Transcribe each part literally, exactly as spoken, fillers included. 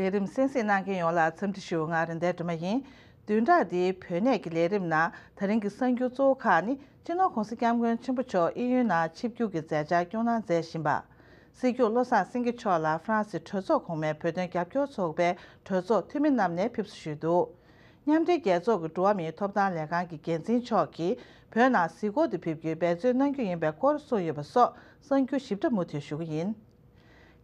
ལས་རིམ་གསན་གཟིགས་གནང་མཁན་ཡོངས་ལ་འཚམས་འདྲི་ཞུ། ང་རེད་མདའ་སྒྲོལ་མ་ཡིན། བདུན་ཕྲག་འདིའི་བོད་གནས་ཀྱི་ལས་རིམ་ནང་ད་རིང་གི་གསར་འགྱུར་གཙོ་བོ་ཁག་ནི། སྤྱི་ནོར་༧གོང་ས་༧སྐྱབས་མགོན་ཆེན་པོ་མཆོག་དབྱིན་ཡུལ་ནང་ཆིབས་བསྒྱུར་གྱི་མཛད་འཆར་བསྐྱངས་གནང་མཛད་བཞིན་པ། སྲིད་སྐྱོང་བློ་བཟང་སེང་གེ་མཆོག་ལ་ཧྥ་རན་སི་གྲོས་ཚོགས་གོང་མའི་བོད་དོན་རྒྱབ་སྐྱོར་ཚོགས་པའི་གྲོས་ཚོགས་འཐུས་མི་རྣམས་ནས་ཕེབས་བསུ་ཞུས་འདུག། མཉམ་འབྲེལ་རྒྱལ་ཚོགས་ཀྱི་འགྲོ་བ་མིའི་ཐོབ་ཐང་ལས་ཁང་གི་འགན་འཛིན་མཆོག་གིས་བོད་ནང་གཟིགས་སྐོར་དུ་ཕེབས་རྒྱུའི་འབད་བརྩོན་གནང་རྒྱུ་ཡིན་པའི་སྐོར་གསུངས་ཡོད་པ་སོགས་གསར་འགྱུར་ཞིབ་ཕྲ་མུ་མཐུད་ཞུ་གི་ཡིན།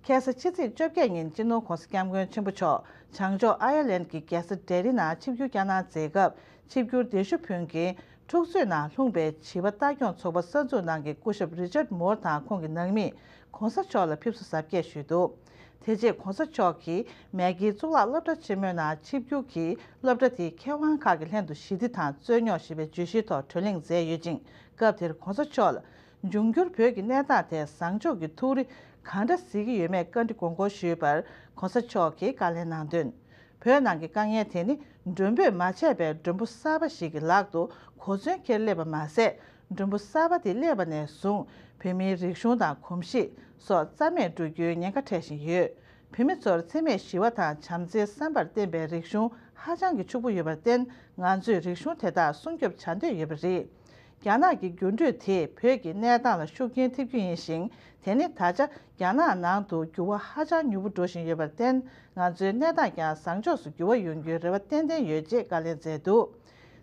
ཁ་སང་ཕྱི་ཚེས་བཅོ་བརྒྱད་ཉིན་སྤྱི་ནོར་༧གོང་ས་༧སྐྱབས་མགོན་ཆེན་པོ་མཆོག་བྱང་ཕྱོགས་ཨ་ཡར་ལན་གྱི་རྒྱལ་ས་ཌེ་རི་ནང་ཆིབས་བསྒྱུར་བསྐྱངས་གནང་མཛད་སྐབས་ཆིབས་བསྒྱུར་གདན་ཞུ་ཕུལ་མཁན་འཁྲུག་རྩོད་ནང་ལྷུང་པའི་བྱིས་པ་ལྟ་སྐྱོང་ཚོགས་པ་གསར་འཛུགས་གནང་མཁན་སྐུ་ཞབས་རི་ཅར་མོར་དང་ཁོང་གི་ནང་མིས་༧གོང་ས་མཆོག་ལ་ཕེབས་བསུ་གཟབ་རྒྱས་ཞུས་འདུག། དེ་རྗེས་༧གོང་ས་མཆོག་གིས་མེ་ཀིའི་གཙུག་ལག་སློབ་གྲྭ་ཆེན་མོའི་ནང་ཆིབས་བསྒྱུར་གྱིས་སློབ་གྲྭ་དེའི་མཁས་དབང་ཁག་གི་ལྷན་དུ་ཞི་བདེ་དང་རྩོད་རྙོག་ཞེས་པའི་བརྗོད་གཞིའི་ཐོག་གྲོས་གླེང་མཛད་ཡོད་ཅིང་། སྐབས་དེར་༧གོང་ས་མཆོག་ལ། འབྱུང་འགྱུར་བོད་ཀྱི་གནས་སྟངས་ཐད་བཟང་ཕྱོགས་ཀྱི་ཐུགས་རེ་གང་འདྲ་གཟིགས་ཀྱི་ཡོད་མེད་བཀའ་འདྲི་དགོངས་སྐོར་ཞུས་པར་༧གོང་ས་མཆོག་གིས་བཀའ་ལན་གནང་དོན། བོད་ནང་གི་དཀའ་ངལ་དེ་ནི་མགྲོན་འབོད་མ་བྱས་པའི་མགྲོན་པོ་གསར་པ་ཞིག་གི་ལག་ཏུ་གོ་མཚོན་འཁྱེར་སླེབས་པ་མ་ཟད། མགྲོན་པོ་གསར་པ་དེ་སླེབས་པ་ནས་བཟུང་བོད་མིའི་རིག་གཞུང་དང་གོམས་གཤིས་སོགས་རྩ་མེད་འགྲོ་རྒྱུའི་ཉེན་ཁ་འཕྲད་བཞིན་ཡོད། བོད་མི་ཚོར་འཚེ་མེད་ཞི་བ་དང་བྱམས་བརྩེའི་བསམ་པར་བརྟེན་པའི་རིག་གཞུང་ཧ་ཅང་གི་ཕྱུག་པོ་ཡོད་པར་བརྟེན། ང་ཚོས་རིག་གཞུང་དེ་དག་སྲུང་སྐྱོབ་བྱ་འདོད་ཡོད་པ་རེད། རྒྱ་ནག་གི་འགྱུར་འགྲོས་དེས་བོད་ཀྱི་གནས་སྟངས་ལ་ཤུགས་རྐྱེན་ཐེབས་རྒྱུ་ཡིན་ཞིང་། དེ་ནི་ད་ཆ་རྒྱ་ནག་ནང་དུ་འགྱུར་བ་ཧ་ཅང་མྱུར་པོ་འགྲོ་བཞིན་ཡོད་པར་བརྟེན། ང་ཚོའི་གནས་སྟངས་ཀྱང་བཟང་ཕྱོགས་སུ་འགྱུར་བ་ཡོང་རྒྱུའི་རེ་བ་ཏན་ཏན་ཡོད་ཅེས་བཀའ་ལན་སྩལ་འདུག།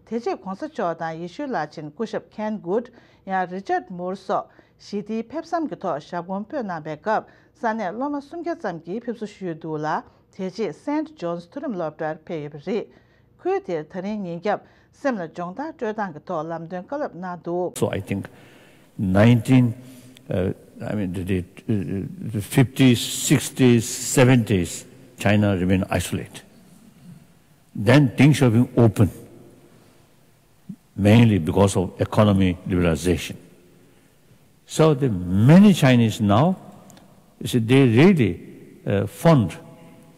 དེ་རྗེས་༧གོང་ས་མཆོག་དང་ཡེ་ཤུའི་བླ་ཆེན་སྐུ་ཞབས་ཁེན་གུད། ཡང་རི་ཅར་མུར་སོགས་ཞི་བདེའི་ཕེབས་བསམ་གྱི་ཐོག་ཞབས་གོམ་སྤོས་གནང་པའི་སྐབས། ས་གནས་སློབ་མ་སུམ་བརྒྱ་ཙམ་གྱིས་ཕེབས་བསུ་ཞུས་འདུག་ལ། དེ་རྗེས་སེན་ཊི་ཇོན་སི་མཐོ་རིམ་སློབ་གྲྭར་ཕེབས་ཡོད་པ་རེད། ཁུལ་དེར་ད་རིང་ཉིན་རྒྱབ་སེམས་ལ་སྦྱོང་བརྡར་སྤྲོད་སྟངས་ཀྱི་ཐོག་ལམ་སྟོན་བཀའ་སློབ་གནང་འདུག། So I think nineteen, uh, I mean, the, the, the fifties, sixties, seventies, China remained isolated. Then things have been open, mainly because of economy liberalization. So the many Chinese now, you see, they really uh, fond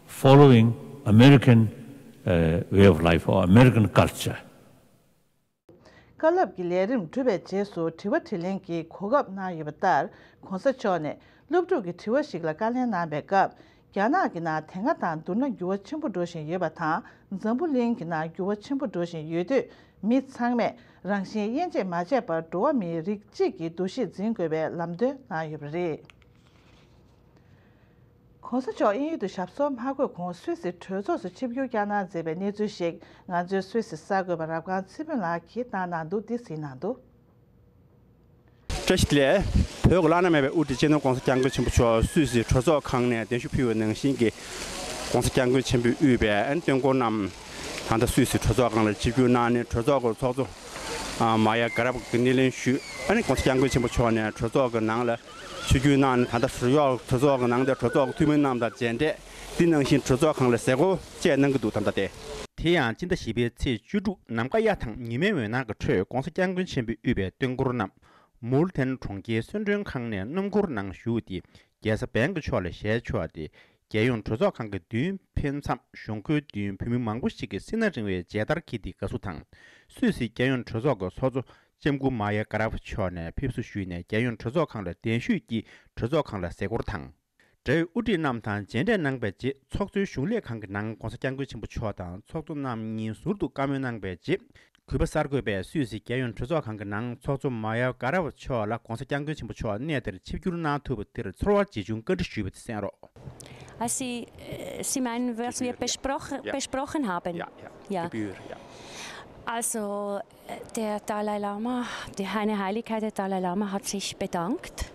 following American uh, way of life or American culture. བཀའ་སློབ་ཀྱི་ལས་རིམ་གྲུབ་པའི་རྗེས་སུ་དྲི་བ་དྲིས་ལན་གྱི་གོ་སྐབས་གནང་ཡོད་པ་ལྟར། ༧གོང་ས་མཆོག་ནས་སློབ་ཕྲུག་གི་དྲི་བ་ཞིག་ལ་བཀའ་ལན་གནང་པའི་སྐབས། རྒྱ་ནག་གི་ནང་དེ་སྔ་དང་བསྡུར་ན་འགྱུར་བ་ཆེན་པོ་འགྲོ་བཞིན་ཡོད་པ་དང་། འཛམ་བུ་གླིང་གི་ནང་འགྱུར་བ་ཆེན་པོ་འགྲོ་བཞིན་ཡོད་དུས། མི་ཚང་མས་རང་བཞིན་དབྱེ་འབྱེད་མ་བྱས་པར་འགྲོ་བ་མིའི་རིགས་གཅིག་གི་འདུ་ཤེས་འཛིན་དགོས་པའི་ལམ་སྟོན་གནང་ཡོད་པ་རེད། ༧གོང་ས་མཆོག་དབྱིན་ཡུལ་དུ་ཞབས་སོར་མ་འགོད་གོང་སུད་སི་གྲོས་ཚོགས་སུ་ཆིབས་བསྒྱུར་བསྐྱངས་གནང་མཛད་པའི་གནས་ཚུལ་ཞིག་ང་ཚོའི་སུད་སི་གསར་འགོད་པ་རབ་སྒང་ཚེ་དཔོན་ལགས་ཀྱིས་བཏང་གནང་འདུག། འདི་གཟིགས་གནང་འདུག། བཀྲ་ཤིས་བདེ་ལེགས། བོད་ཀྱི་བླ་ན་མེད་པའི་དབུ་ཁྲིད་སྤྱི་ནོར་༧གོང་ས་༧སྐྱབས་མགོན་ཆེན་པོ་མཆོག་སུད་སི་གྲོས་ཚོགས་ཁང་ནས་གདན་ཞུ་ཕུལ་བའི་ནང་བཞིན་གྱི་༧གོང་ས་༧སྐྱབས་མགོན་ཆེན་པོས་དབུས་པའི་ཨན་སྟོན་འཁོར་རྣམས་ད་ལྟ་སུད་སི་གྲོས་ཚོགས་ཁང་ལ་ཆིབས་བསྒྱུར་གནང་ནས་གྲོས་ཚོགས་ཀྱི་ཚོགས་གཙོ་མ་ཡ་ག་རབ་ཀྱི་སྣེ་ལེན་ཞུས། ཨ་ནི་༧གོང་ས་༧སྐྱབས་མགོན་ཆེན་པོ་མཆོག་ནས་གྲོས་ཚོགས་ཀྱི་ནང་ལ་ཆིབས་བསྒྱུར་གནང་ནས་ད་ལྟ་གྲོས་ཚོགས་གྲོས་ཚོགས་ཀྱི་ནང་དེ་གྲོས་ཚོགས་ཀྱི་འཐུས་མི་རྣམས་དང་མཇལ་འཕྲད། དེ་ནང་བཞིན་གྲོས་ཚོགས་ཁང་ལ་གཟིགས་སྐོར་བཅས་གནང་གི་འདུག། ད་ལྟ་དེ། དེ་ཡང་སྤྱི་ཟླ་བཞི་པའི་ཚེས་བཅུ་དྲུག་ནམ་མཁའ་གཡའ་དང་ཉི་མའི་འོད་སྣང་གི་ཁྲོད་༧གོང་ས་༧སྐྱབས་མགོན་ཆེན་པོས་དབུས་པའི་སྟོན་འཁོར་རྣམས་མུལ་ཐན་གྲོང་ཁྱེར་གསོལ་མགྲོན་ཁང་ནས་སྣུམ་འཁོར་ནང་ཞུགས་ཏེ་རྒྱལ་ས་བེང་ཀོག་ཕྱོགས་ལ་ཞལ་ཕྱོགས་ཏེ། རྒྱལ་ཡོངས་གྲོས་ཚོགས་ཁང་གི་མདུན་ཕེབས་མཚམས་གཞུང་སྒོའི་མདུན་བོད་མི་མང་པོ་ཞིག་གིས་སྲིད་ན་རིང་བའི་མཇལ་དར་འཁྱེར་ཏེ་དགའ་བསུ་དང་། སུད་སི་རྒྱལ་ཡོངས་གྲོས་ཚོགས་ཀྱི་ཚོགས་གཙོ་ལྕམ་སྐུ་མ་ཡ་ག་རབ་མཆོག་ནས་ཕེབས་བསུ་ཞུས་ནས་རྒྱལ་ཡོངས་གྲོས་ཚོགས་ཁང་ལ་གདན་ཞུས་ཀྱིས་གྲོས་ཚོགས་ཁང་ལ་གཟིགས་སྐོར་དང་། འབྲེལ་ཡོད་དབུ་ཁྲིད་རྣམས་དང་མཇལ་འཕྲད་གནང་པའི་རྗེས་ཚོགས་གཙོའི་གཞུང་ལས་ཁང་གི་ནང་༧གོང་ས་༧སྐྱབས་མགོན་ཆེན་པོ་མཆོག་དང་ཚོགས་གཙོ་རྣམ་གཉིས་ཟུར་དུ་བཀའ་མོལ་གནང་པའི་རྗེས། གུས་པ་གསར་འགོད་པས་སུད་སི་རྒྱལ་ཡོངས་གྲོས་ཚོགས་ཁང་གི་ནང་ཚོགས་གཙོ་མ་ཡ་ག་རབ་མཆོག་ལ་༧གོང་ས་༧སྐྱབས་མགོན་ཆེན་པོ་མཆོག་གནས་དེར་ཆིབས་བསྒྱུར་གནང་ཐུབ་པ་དེར་ཚོར་བ་ཇི་བྱུང་བཀའ་འདྲི་ཞུས་པ་དེ་གསན་རོགས། Ah, Sie, äh, Sie meinen, was wir besprochen, besprochen haben? Ja, ja. Ja. Gebühr, ja. Also, äh, der Dalai Lama, die Seine Heiligkeit der Dalai Lama hat sich bedankt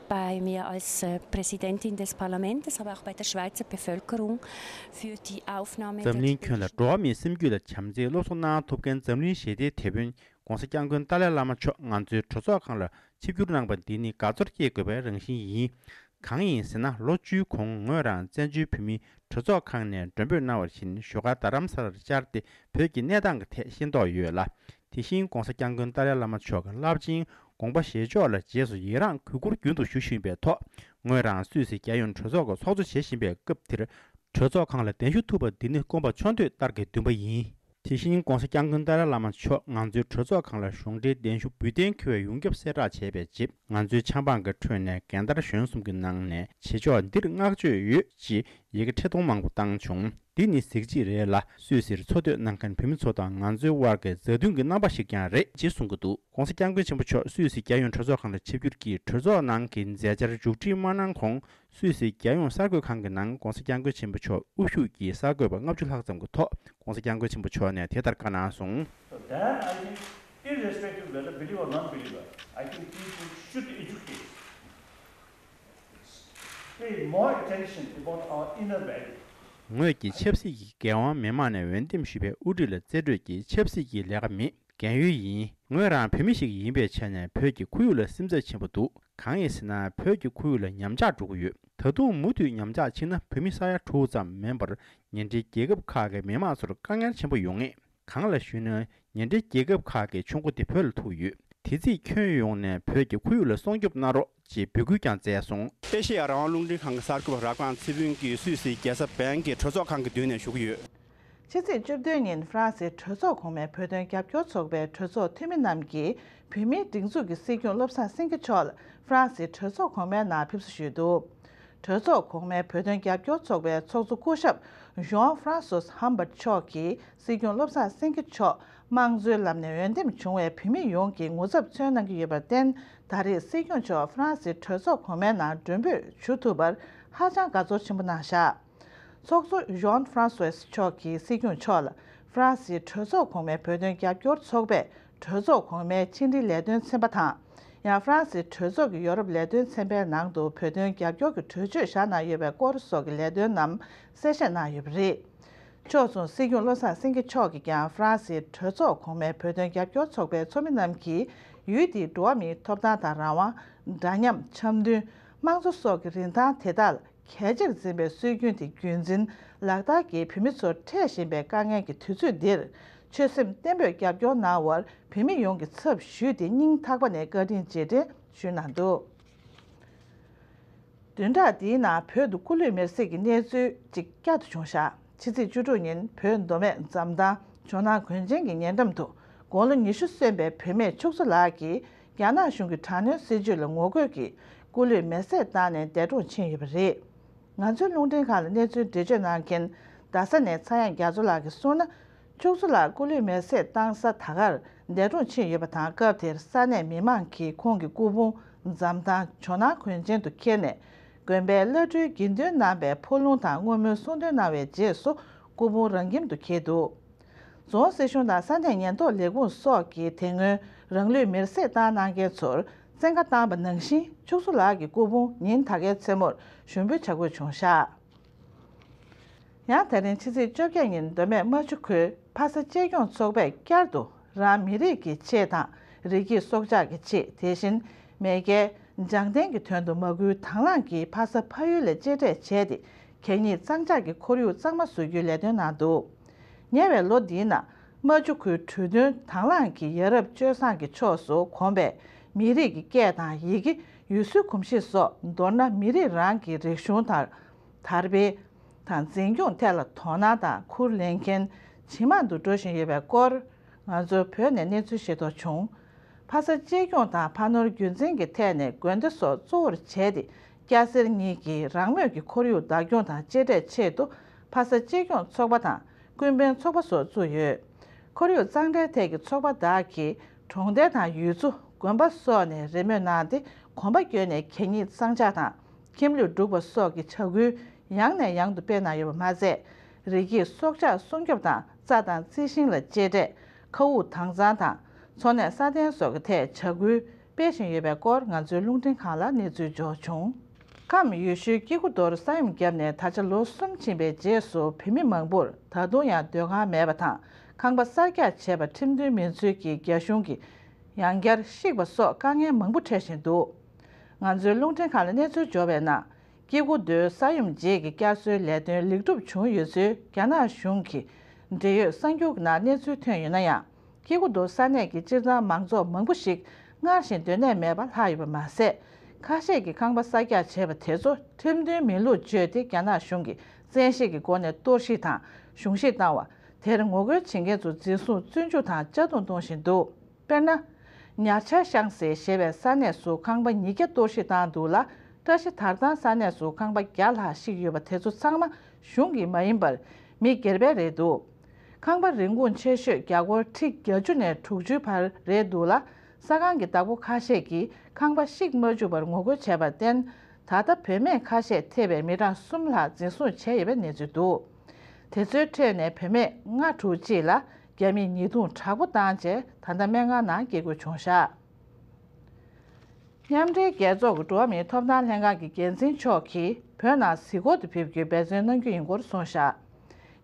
bei mir als, äh, Präsidentin des Parlaments, aber auch bei der Schweizer Bevölkerung für die Aufnahme der འཛམ་གླིང་ཁྱོན་ལ་འགྲོ་བ་མིའི་སེམས་རྒྱུད་ལ་བྱམས་བརྩེའི་སློབ་གསོ་གནང་ཐུབ་མཁན་འཛམ་གླིང་ཞི་བདེའི་དེད་དཔོན་༧གོང་ས་༧སྐྱབས་མགོན་ཏཱ་ལའི་བླ་མ་མཆོག་ང་ཚོའི་གྲོས་ཚོགས་ཁང་ལ་ཆིབས་བསྒྱུར་གནང་པ་འདི་ནི་དགའ་ཚོར་སྐྱེ་དགོས་པའི་རང་བཞིན་ཡིན། གང་ཡིན་ཟེར་ན་ལོ་བཅུའི་གོང་ངོས་རང་བཙན་བྱོལ་བོད་མིའི་གྲོས་ཚོགས་ཁང་ནས་མགྲོན་འབོད་གནང་བ་བཞིན་བཞུགས་སྒར་རྡ་རམ་ས་ལར་བཅར་ཏེ་བོད་ཀྱི་གནས་སྟངས་ཀྱི་ཐད་ཤེས་རྟོགས་ཡོད་ལ། དེ་བཞིན་༧གོང་ས་༧སྐྱབས་མགོན་ཏཱ་ལའི་བླ་མ་མཆོག་གི་རླབས་ཆེན་དགོངས་པ་བཞེས་ཕྱོགས་ལ་རྗེས་སུ་ཡི་རངས་གུས་བཀུར་རྒྱུན་དུ་ཞུ་བཞིན་པའི་ཐོག་ངོས་རང་སུད་སི་རྒྱལ་ཡོངས་གྲོས་ཚོགས་ཀྱི་ཚོགས་གཙོ་བྱེད་བཞིན་པའི་སྐབས་དེར་གྲོས་ཚོགས་ཁང་ལ་གདན་ཞུ་ཐུབ་པ་འདི་ནི་སྐོམ་པ་ཆུ་འདོད་ལྟར་གྱི་འདུན་པ་ཡིན། དེ་བཞིན་༧གོང་ས་༧སྐྱབས་མགོན་ཏཱ་ལའི་བླ་མ་མཆོག་ང་ཚོའི་གྲོས་ཚོགས་ཁང་ལ་གཞུང་འབྲེལ་གདན་ཞུ་འབུལ་གཏན་འཁེལ་བའི་ཡོངས་ཁྱབ་གསལ་བསྒྲགས་བྱས་པའི་རྗེས། ང་ཚོའི་ཆབ་འབངས་ཀྱི་ཁྲོད་ནས་རྒན་དར་གཞོན་གསུམ་གྱི་ནང་ནས་བྱེད་ཕྱོགས་འདིར་བསྔགས་བརྗོད་ཡོད་ཅེས་ཡི་གེ་ཁྲི་སྟོང་མང་པོ་བཏང་བྱུང་། འདི་ནི་གཟི་བརྗིད་རེད་ལ། སུད་སིར་འཚོ་སྡོད་གནང་མཁན་བོད་མི་ཚོ་དང་ང་ཚོའི་དབར་གྱི་མཛའ་མཐུན་གྱི་རྣམ་པ་ཞིག་ཀྱང་རེད་ཅེས་གསུང་གི་འདུག ༧གོང་ས་༧སྐྱབས་མགོན་ཆེན་པོ་མཆོག་སུད་སི་རྒྱལ་ཡོངས་གྲོས་ཚོགས་ཁང་དུ་ཆིབས་བསྒྱུར་གྱིས་གྲོས་ཚོགས་ནང་གི་མཛད་འཆར་མཇུག་སྒྲིལ་མ་གནང་གོང་། སུད་སི་རྒྱལ་ཡོངས་གསར་འགོད་ཁང་གི་ནང་༧གོང་ས་༧སྐྱབས་མགོན་ཆེན་པོ་མཆོག་དབུ་བཞུགས་ཀྱིས་གསར་འགོད་པ་ལྔ་བཅུ་ལྷག་ཙམ་གྱི་ཐོག ༧གོང་ས་༧སྐྱབས་མགོན་ཆེན་པོ་མཆོག་ནས་དེ་ལྟར་བཀའ་གནང་སོང་། So then I think, irrespective whether believer or non-believer, I think people should educate, pay more attention about our inner value. ངོས་ཀྱིས་ཆབ་སྲིད་ཀྱི་འགན་དབང་མི་མང་ནས་འོས་འདེམས་ཞུས་པའི་དབུ་ཁྲིད་ལ་རྩིས་སྤྲོད་ཀྱིས་ཆབ་སྲིད་ཀྱི་ལས་ཀ་མེད། རྒན་ཡོལ་ཡིན། ངོས་རང་བོད་མི་ཞིག་ཡིན་པའི་ཆ་ནས་བོད་ཀྱི་ཁོར་ཡུག་ལ་སེམས་འཚབ་ཆེན་པོ་འདུག་གང་ཡིན་ཟེར་ན། བོད་ཀྱི་ཁོར་ཡུག་ལ་ཉམས་ཆག་འགྲོ་གི་ཡོད། ད་དུང་མུ་མཐུད་ཉམས་ཆག་ཕྱིན་ན་བོད་མི་ས་ཡ་དྲུག་ཙམ་མིན་པར་ཉེ་འབྲེལ་རྒྱལ་ཁབ་ཁག་གི་མི་མང་ཚོར་དཀའ་ངལ་ཆེན་པོ་ཡོང་ངེས། གང་ལགས་ཞུས་ན། ཉེ་འབྲེལ་རྒྱལ་ཁབ་ཁག་གི་ཆུ་མགོ་དེ་བོད་ལ་ཐུག་ཡོད། དེ་རྩིས་ཁྱོན་ཡོངས་ནས་བོད་ཀྱི་ཁོར་ཡུག་ལ་སྲུང་སྐྱོབ་གནང་རོགས་ཅེས་འབོད་སྐུལ་ཀྱང་བསྩལ་སོང་། ཨེ་ཤེ་ཡ་རང་དབང་རླུང་འཕྲིན་ཁང་གི་གསར་འགོད་པ་རབ་སྒང་ཚེ་ཕུན་གྱིས་སུད་སིའི་རྒྱལ་ས་བན་གྱི་གྲོས་ཚོགས་ཁང་གི་མདུན་ནས་ཞུ་གི་ཡོད། ཕྱི་ཚེས་བཅུ་བདུན་ཉིན་ཧྥ་རན་སིའི་གྲོས་ཚོགས་གོང་མའི་བོད་དོན་རྒྱབ་སྐྱོར་ཚོགས་པའི་གྲོས་ཚོགས་འཐུས་མི་རྣམས་ཀྱིས་བོད་མིའི་སྒྲིག་འཛུགས་ཀྱི་སྲིད་སྐྱོང་བློ་བཟང་སེང་གེ་མཆོག་ལ་ཧྥ་རན་སིའི་གྲོས་ཚོགས་གོང་མའི་ནང་ཕེབས་བསུ་ཞུས་འདུག་གྲོས་ཚོགས་གོང་མའི་བོད་དོན་རྒྱབ་སྐྱོར་ཚོགས་པའི་ཚོགས་གཙོ་སྐུ་ཞབས་ཞོན་ཧྥ་རན་སོས་ཧམ་བར་མཆོག་གིས་སྲིད་སྐྱོང་བློ་བཟང་སེང་གེ་མཆོག་དམངས་གཙོའི་ལམ་ནས་འོས་འདེམས་བྱུང་བའི་བོད་མི་ཡོངས་ཀྱིས་ངོ་ཚབ་མཚོན་གནང་གི་ཡོད་པར་བརྟེན། ད་རེས་སྲིད་སྐྱོང་མཆོག་ཧྥ་རན་སིའི་གྲོས་ཚོགས་གོང་མའི་ནང་མགྲོན་འབོད་ཞུ་ཐུབ་པར་ཧ་ཅང་དགའ་ཚོར་ཆེན་པོ་གནང་བཞག་ཚོགས་གཙོ་ཞོན་ཧྥ་རན་སོས་མཆོག་གིས་སྲིད་སྐྱོང་མཆོག་ལ་ཧྥ་རན་སིའི་གྲོས་ཚོགས་གོང་མའི་བོད་དོན་རྒྱབ་སྐྱོར་ཚོགས་པས་གྲོས་ཚོགས་གོང་མའི་ཕྱི་འབྲེལ་ལས་དོན་ཚན་པ་དང་། ཡང་ཧྥ་རན་སིའི་གྲོས་ཚོགས་ཀྱི་ཡོ་རོབ་ལས་དོན་ཚན་པའི་ནང་དུ་བོད་དོན་རྒྱབ་སྐྱོར་གྱི་གྲོས་ཆོད་བཞག་གནང་ཡོད་པའི་སྐོར་སོགས་ཀྱི་ལས་དོན་རྣམས་གསལ་བཤད་གནང་ཡོད་པ་རེད། ཕྱོགས་མཚུངས་སྲིད་སྐྱོང་བློ་བཟང་སེང་གེ་མཆོག་གིས་ཀྱང་ཧྥ་རན་སིའི་གྲོས་ཚོགས་གོང་མའི་བོད་དོན་རྒྱབ་སྐྱོར་ཚོགས་པའི་ཚོགས་མི་རྣམས་ཀྱིས་ཡུལ་དེའི་འགྲོ་བ་མིའི་ཐོབ་ཐང་དང་རང་དབང་། འདྲ་མཉམ། འཆམ་མཐུན། དམངས་གཙོ་སོགས་ཀྱི་རིན་ཐང་དེ་དག་ལ། གལ་ཆེར་འཛིན་པའི་སྲོལ་རྒྱུན་དེ་རྒྱུན་འཛིན་ལག་བསྟར་གྱིས་བོད་མི་ཚོར་འཕྲད་བཞིན་པའི་དཀའ་ངལ་གྱི་དུས་ཚོད་འདིར་ཆོད་སེམས་བརྟན་པོས་རྒྱབ་སྐྱོར་གནང་བར་བོད་མི་ཡོངས་ཀྱི་ཚབ་ཞུས་ཏེ་སྙིང་ཐག་པ་ནས་བཀའ་དྲིན་རྗེས་དྲན་ཞུས་གནང་འདུག་བདུན་ཕྲག་འདིའི་ནང་བོད་དུ་སྐུ་ལུས་མེར་སྲེག་གི་གནས་ཚུལ་གཅིག་བསྐྱར་དུ་བྱུང་བཞག་ཕྱི་ཚེས་བཅུ་དྲུག་ཉིན་བོད་མདོ་སྨད་འཛམ་ཐང་ཇོ་ནང་གོན་ཆེན་གྱི་ཉེ་འགྲམ་དུ་དགུང་ལོ་ཉི་ཤུ་སོན་པའི་བུད་མེད་ཕྱུག་བཟོ་ལགས་ཀྱིས། རྒྱ་ནག་གཞུང་གི་དྲག་གནོན་སྲིད་བྱུས་ལ་ངོ་རྒོལ་གྱིས་སྐུ་ལུས་མེར་སྲེག་བཏང་ནས་འདས་གྲོངས་ཕྱིན་ཡོད་པ་རེད། ང་ཚོའི་རླུང་འཕྲིན་ཁང་ལ་གནས་ཚུལ་འགྲེལ་བརྗོད་གནང་མཁན་རྡ་ས་ནས་ཚ་ཡང་རྒྱ་མཚོ་ལགས་ཀྱིས་གསུངས་ན། ཕྱུགས་གསོ་ལགས་སྐུ་ལུས་མེར་སྲེག་བཏང་ས་ད་གར་འདས་གྲོངས་ཕྱིན་ཡོད་པ་དང་། སྐབས་དེར་ས་གནས་མི་མང་གིས་ཁོང་གི་སྐུ་ཕུང་འཛམ་ཐང་ཇོ་ནང་གོན་ཆེན་དུ་འཁྱེར་ནས། དགོན་པའི་བླ་སྤྲུལ་དགེ་འདུན་རྣམ་པས་ཕོ་ལུང་དང་བསྔོ་སྨོན་གསུང་འདོན་གནང་བའི་རྗེས་སུ་སྐུ་ཕུང་རང་ཁྱིམ་དུ་འཁྱེར་འདུག་རྫོང་སྲིད་གཞུང་དང་ས་གནས་ཉེན་རྟོག་ལས་ཁུངས་སོགས་ཀྱིས་དེ་སྔོན་རང་ལུས་མེར་སྲེག་བཏང་གནང་མཁན་ཚོར་བཙན་བཀའ་བཏང་པ་ནང་བཞིན། ཕྱུགས་གསོ་ལགས་ཀྱི་སྐུ་ཕུང་ཉིན་ད་གའི་མཚན་མོར་ཞུགས་འབུལ་བྱ་དགོས་བྱུང་བཞག་ཡང་དེ་རིང་ཕྱི་ཚེས་བཅོ་བརྒྱད་ཉིན་མདོ་སྨད་རྨ་ཆུ་ཁུལ་ཕ་ས་གཅེས་སྐྱོང་ཚོགས་པས་བསྐྱར་དུ་རང་མི་རིགས་ཀྱི་ཆེད་དང་། རི་སྐྱེས་སྲོག་ཆགས་ཀྱི་ཆེད། དེ་བཞིན་མེས་རྒྱལ་རྒྱང་བསྟན་གྱི་དོན་དུ་མ་སྐུལ་དང་བླངས་ཀྱིས་ཕ་ས་ཕ་ཡུལ་ལ་གཅེས་སྤྲས་བྱས་ཏེ། གད་སྙིགས་གཙང་ཕྱགས་ཀྱི་ཁོར་ཡུག་གཙང་མ་བཟོ་རྒྱུའི་ལས་དོན་གནང་འདུག་ཉེ་བའི་ལོ་འདིའི་ནང་རྨ་ཆུ་ཁུལ་གྲོས་མཐུན་དང་བླངས་ཀྱི་ཡ་རབས་སྤྱོད་བཟང་གི་ཕྱོགས་སུ་གོམས་པའི་མི་རིགས་ཀྱི་སྐད་དང་ཡི་གེ། ཡུལ་སྲོལ་གོམས་གཤིས་སོགས། མདོར་ན་མི་རིགས་རང་གི་རིག་གཞུང་དང་། དར་སྤེལ་དང་འཛིན་སྐྱོང་ཐད་ལ་དོ་སྣང་དང་ཁུར་ལེན་མཁན་ཇེ་མང་དུ་འགྲོ་བཞིན་ཡོད་པའི་སྐོར། ང་ཚོ་བོད་ནས་གནས་ཚུལ་ཤེས་རྟོགས་བྱུང་། ཕ་ས་གཅེས་སྐྱོང་དང་ཕ་ནོར་རྒྱུན་འཛིན་གྱི་ཐད་ནས་དགོན་སྡེ་སོགས་གཙོ་བོར་བྱས་ཏེ། སྐྱ་སེར་གཉིས་ཀྱིས་རང་མོས་ཀྱི་ཁོར་ཡུག་བདག་སྐྱོང་དང་གཅེས་སྤྲས་ཆེད་དུ། ཕ་ས་གཅེས་སྐྱོང་ཚོགས་པ་དང་ཀུན་ཕན་ཚོགས་པ་སོགས་བཙུགས་ཡོད། ཁོར་ཡུག་གཙང་སྦྲའི་ཐད་ཀྱི་ཚོགས་པ་དག་གིས་གྲོང་རྡལ་དང་ཡུལ་ཚོ། དགོན་པ་སོགས་ནས་རེས་མོས་གནང་སྟེ། གོམ་པ་བསྐྱོད་ནས་གད་སྙིགས་གཙང་ཕྱགས་དང་། ཁྱིམ་ལུད་སྒྲུག་པ་སོགས་ཀྱི་བྱ་འགུལ་ཡང་ནས་ཡང་དུ་སྤེལ་གནང་ཡོད་པ་མ་ཟད། རི་སྐྱེས་སྲོག་ཆགས་སྲུང་སྐྱོབ་དང་། རྩྭ་དང་རྩི་ཤིང་ལ་གཅེས་སྤྲས། མཁའ་དབུགས་དྭངས་གཙང་དང་། འཚོ་གནས་སྲ་བརྟན་སོགས་ཀྱི་ཐད་བྱ་འགུལ་སྤེལ་བཞིན་ཡོད་པའི་སྐོར། ང་ཚོའི་རླུང་འཕྲིན་ཁང་ལ་གནས་ཚུལ་འབྱོར་བྱུང་། ཁམས་ཡུལ་ཤུལ་སྐྱེ་རྒུ་མདོར་ས་ཡོམ་བརྒྱབ་ནས་ད་ཆ་ལོ་གསུམ་ཕྱིན་པའི་རྗེས་སུ། བོད་མི་མང་པོར་ད་དུང་ཡང་སྡོད་ཁང་མེད་པ་དང་། ཁང་པ་གསར་རྒྱག་བྱས་པ་ཁྲིམས་མཐུན་མིན་ཚུལ་གྱིས་རྒྱ་གཞུང་གིས་ཡང་བསྐྱར་བཤིག་པ་སོགས་དཀའ་ངལ་མང་པོ་འཕྲད་བཞིན་འདུག་ང་ཚོའི་རླུང་འཕྲིན་ཁང་ལ་གནས་ཚུལ་འབྱོར་བའི་ནང་། སྐྱེ་རྒུ་མདོའི་ས་ཡོམ་རྗེས་ཀྱི་བསྐྱར་གསོའི་ལས་དོན་ལེགས་གྲུབ་བྱུང་ཡོད་ཚུལ་རྒྱ་ནག་གཞུང་གི་འབྲེལ་ཡོད་གསར་འགྱུར་ནང་གནས་ཚུལ་ཐོན་ཡོད་ན་ཡང་། སྐྱེ་རྒུ་མདོ་ས་གནས་ཀྱི་སྤྱིར་བཏང་མང་ཚོགས་མང་པོ་ཞིག་སྔར་བཞིན་སྡོད་གནས་མེད་པ་ལྷག་ཡོད་པ་མ་ཟད། ཁ་ཤས་ཀྱིས་ཁང་པ་གསར་རྒྱག་བྱས་པ་དེ་ཚོ་ཁྲིམས་མཐུན་མིན་ལུགས་བརྗོད་དེ། རྒྱ་ནག་གཞུང་གིས་བཙན་ཤེད་ཀྱི་སྒོ་ནས་གཏོར་བཤིག་དང་གཞུང་བཞེས་བཏང་བ། དེར་ངོ་རྒོལ་བྱེད་མཁན་ཚོ་འཛིན་བཟུང་བཙོན་འཇུག་དང་གཅར་རྡུང་གཏོང་བཞིན་འདུག་དཔེར་ན། ཉར་ཆ་ཤང་སེ་ཞེས་པའི་ས་གནས་སུ་ཁང་པ་ཉིས་བརྒྱ་གཏོར་བཤིག་བཏང་འདུག་ལ། བཀྲ་ཤིས་དར་ཐང་ས་གནས་སུ་ཁང་པ་བརྒྱ་ལྷག་བཤིག་ཡོད་པ་དེ་ཚོ་ཚང་མ་གཞུང་གི་མ་ཡིན་པར་མི་སྒེར་པའི་རེད་འདུག་ཁང་པ་རིན་གོང་ཆེ་ཤོས་རྒྱ་སྒོར་ཁྲི་བརྒྱད་ཅུ་ནས་དྲུག་ཅུའི་བར་རེད་འདུག་ལ། ས་ཁང་གི་བདག་པོ་ཁ་ཤས་ཀྱིས་ཁང་པ་བཤིག་མ་བཅུག་པར་ངོ་རྒོལ་བྱས་པར་བརྟེན། ད་ལྟ་བུད་མེད་ཁ་ཤས་ཐེ་བའི་མི་གྲངས་གསུམ་ལྷག་འཛིན་བཟུང་བྱས་ཡོད་པའི་གནས་ཚུལ་འདུག་དེ་ཚོའི་ཁྲོད་ནས་བུད་མེད་ལྔ་དྲུག་ཅིག་ལ་རྒྱ་མིས་ཉེས་རྡུང་དྲག་པོ་བཏང་རྗེས་ད་ལྟ་སྨན་ཁང་ནང་སྐྱེལ་དགོས་བྱུང་བཞག་མཉམ་འབྲེལ་རྒྱལ་ཚོགས་ཀྱི་འགྲོ་བ་མིའི་ཐོབ་ཐང་ལྷན་ཁང་གི་འགན་འཛིན་མཆོག་གིས་བོད་ནང་གཟིགས་སྐོར་དུ་ཕེབས་རྒྱུའི་འབད་བརྩོན་གནང་རྒྱུ་ཡིན་སྐོར་གསུངས་བཞག་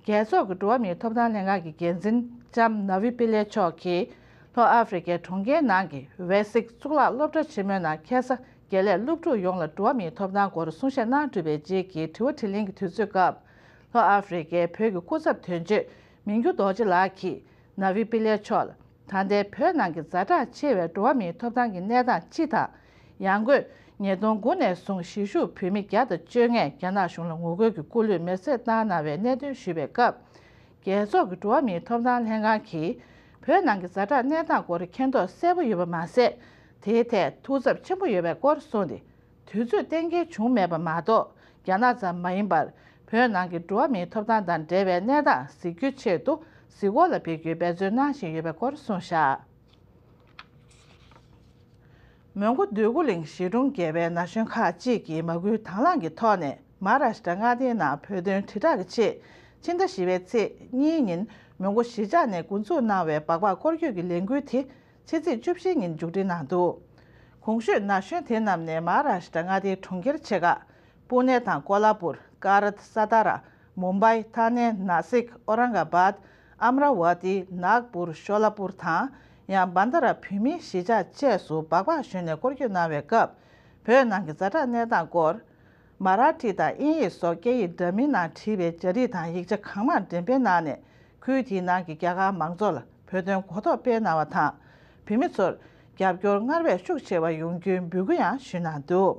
རྒྱལ་ཚོགས་ཀྱི་འགྲོ་བ་མིའི་ཐོབ་ཐང་ལྷན་ཁང་གི་འགན་འཛིན་ལྕམ་ནཱ་བི་པི་ལེ་མཆོག་གིས་ལྷོ་ཨ་ཧྥེ་རི་ཁའི་གྲོང་ཁྱེར་ནང་གི་ཝེ་སིག་གཙུག་ལག་སློབ་གྲྭ་ཆེན་མོའི་ནང་ཁ་ས་དགེ་ལས་སློབ་ཕྲུག་ཡོངས་ལ་འགྲོ་བ་མིའི་ཐོབ་ཐང་སྐོར་གསུང་བཤད་གནང་གྲུབ་པའི་རྗེས་ཀྱི་དྲི་བ་དྲིས་ལན་གྱི་དུས་ཚོད་སྐབས། ལྷོ་ཨ་ཧྥེ་རི་ཁའི་བོད་ཀྱི་སྐུ་ཚབ་དོན་གཅོད་མིང་རྒྱུད་རྡོ་རྗེ་ལགས་ཀྱིས་ནཱ་བི་པི་ལེ་མཆོག་ལ། ད་ལྟའི་བོད་ནང་གི་ཛ་དྲག་ཆེ་བའི་འགྲོ་བ་མིའི་ཐོབ་ཐང་གི་གནས་སྟངས་སྤྱི་དང་། ཡང་སྒོས་ཉིས་སྟོང་དགུ་ནས་བཟུང་གཞིས་བཞུགས་བོད་མི་བརྒྱ་དང་བཅོ་ལྔས་རྒྱ་ནག་གཞུང་ལ་ངོ་རྒོལ་གྱི་སྐུ་ལུས་མེར་སྲེག་བཏང་གནང་བའི་གནད་དོན་ཞུས་པའི་སྐབས། རྒྱལ་ཚོགས་ཀྱི་འགྲོ་བ་མིའི་ཐོབ་ཐང་ལྷན་ཁང་གིས་བོད་ནང་གི་ཛ་དྲག་གནས་སྟངས་སྐོར་མཁྱེན་རྟོགས་གསལ་པོ་ཡོད་པ་མ་ཟད། དེའི་ཐད་ཐུགས་འཚབ་ཆེན་པོ་ཡོད་པའི་སྐོར་གསུངས་ཏེ། དུས་ཚོད་གཏན་འཁེལ་བྱུང་མེད་པ་མ་གཏོགས། རྒྱ་ནག་ཙམ་མ་ཡིན་པར། བོད་ནང་གི་འགྲོ་བ་མིའི་ཐོབ་ཐང་དང་འབྲེལ་བའི་གནས་སྟངས་གཟིགས་རྒྱུའི་ཆེད་དུ། གཟིགས་སྐོར་ལ་ཕེབས་རྒྱུའི་འབད་བརྩོན་གནང་བཞིན་ཡོད་པའི་སྐོར་གསུངས་བཞག་མོན་གྷོ་འདོད་རྒུ་གླིང་གཞིས་གྲོང་བརྒྱད་པའི་ན་གཞོན་ཁག་ཅིག་གིས་མ་སྐུལ་དང་བླངས་ཀྱི་ཐོག་ནས་མ་ཧཱ་རཱ་ཤི་ཏྲ་མངའ་སྡེའི་ནང་བོད་དོན་དྲིལ་བསྒྲགས་ཀྱི་ཆེད། ཕྱི་ཟླ་བཞི་པའི་ཚེས་གཉིས་ཉིན་མོན་གྷོ་གཞིས་ཆགས་ནས་འགོ་འཛུགས་གནང་བའི་སྦག་སྦག་སྐོར་སྐྱོད་ཀྱི་ལས་འགུལ་དེ། ཕྱི་ཚེས་བཅུ་བཞི་ཉིན་མཇུག་སྒྲིལ་གནང་འདུག་གོང་ཞུས་ན་གཞོན་དེ་རྣམས་ནས་མ་ཧཱ་རཱ་ཤི་ཏྲ་མངའ་སྡེའི་གྲོང་ཁྱེར་ཆེ་ཁག་པུ་ནེ་དང་ཀོ་ལ་པུར། ཀ་རཱཏ། ས་ཏཱ་ར། མུམ་བྷའི། ཐ་ནེ། ན་སིག་ཨོ་རང་ག་བཱད། ཨམ་ར་ཝ་ཏི། ནཱག་པུར། ཤོ་ལ་པུར་དང་། ཡང་བན་ད་ར་བོད་མིའི་གཞིས་ཆགས་བཅས་སུ་སྦག་སྦག་ཞོན་ནས་སྐོར་སྐྱོད་གནང་བའི་སྐབས། བོད་ནང་གི་ཛ་དྲག་གནས་སྟངས་སྐོར། མ་ར་ཐི་དང་དབྱིན་ཡིག་སོགས་སྐད་ཡིག་འདྲ་མིན་ནང་བྲིས་པའི་སྦྱར་ཡིག་དང་ཡིག་ཆ་གང་མང་འགྲེམས་སྤེལ་གནང་ནས། ཁུལ་དེའི་ནང་གི་རྒྱ་གར་མང་ཚོགས་ལ་བོད་དོན་གོ་རྟོགས་སྤེལ་གནང་བ་དང་། བོད་མི་ཚོར་རྒྱབ་སྐྱོར་སྔར་བས་ཤུགས་ཆེ་བ་ཡོང་རྒྱུའི་འབོད་སྐུལ་ཡང་ཞུས་གནང་འདུག་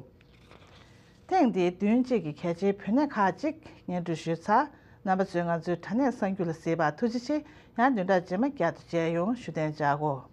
ཐེངས་འདིའི་བདུན་གཅིག་གི་གལ་ཆེའི་བོད་གནས་ཁག་ཅིག་སྙན་སྒྲོན་ཞུས་ཚར། རྣམ་པ་ཚོས་ང་ཚོའི་དྲ་གནས་གསར་འགྱུར་ལ་གཟིགས་པར་ཐུགས་རྗེ་ཆེ། ཡང་བདུན་ཕྲག་རྗེས་མ་བསྐྱར་དུ་མཇལ་ཡོང་། བཞུགས་གདན་འཇགས་སྒོ།